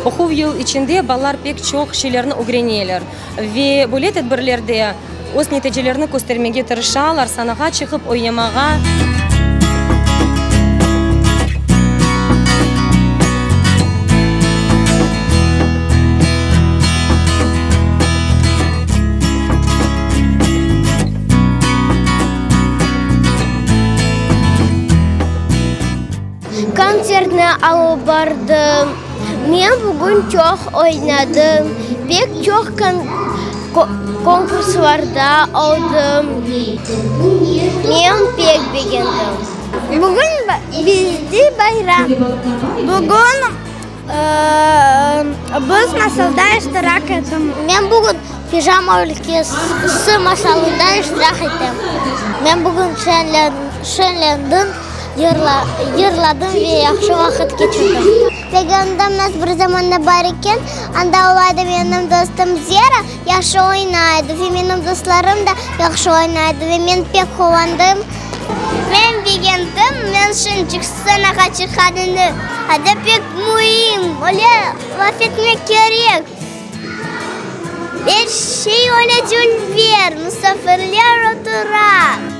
Oquv yıl içinde balalar pek çoq şeylerni ögreneler ve böyle tedbirlerde öz neticelerini köstermege tırışalar, sanağa çıqıp oynamağa. Kontsertni alıp bardım. Men bugün çoq oynadım, pek çoq konkurslarda oldım. Men pek begendim. Bugün bizde bayram. Bugün biz masalda iştirak ettim. Men bugün Pijama ülkesi masalında iştirak etem. Men bugün şeñlendim, yırladım ve yahşı vaqıt keçirdim. Begendim, nasıl bir zamanda bar eken, anda ola edi menim dostum Zera, yahşı oynay edi ve menim dostlarım da yahşı oynay edi ve men pek quvandım. Men begendim, men şimcik stsanağa çıqqanını, o da pek müim, öyle laf etmek kerek. Er şey öyle dülber, musafirler otura.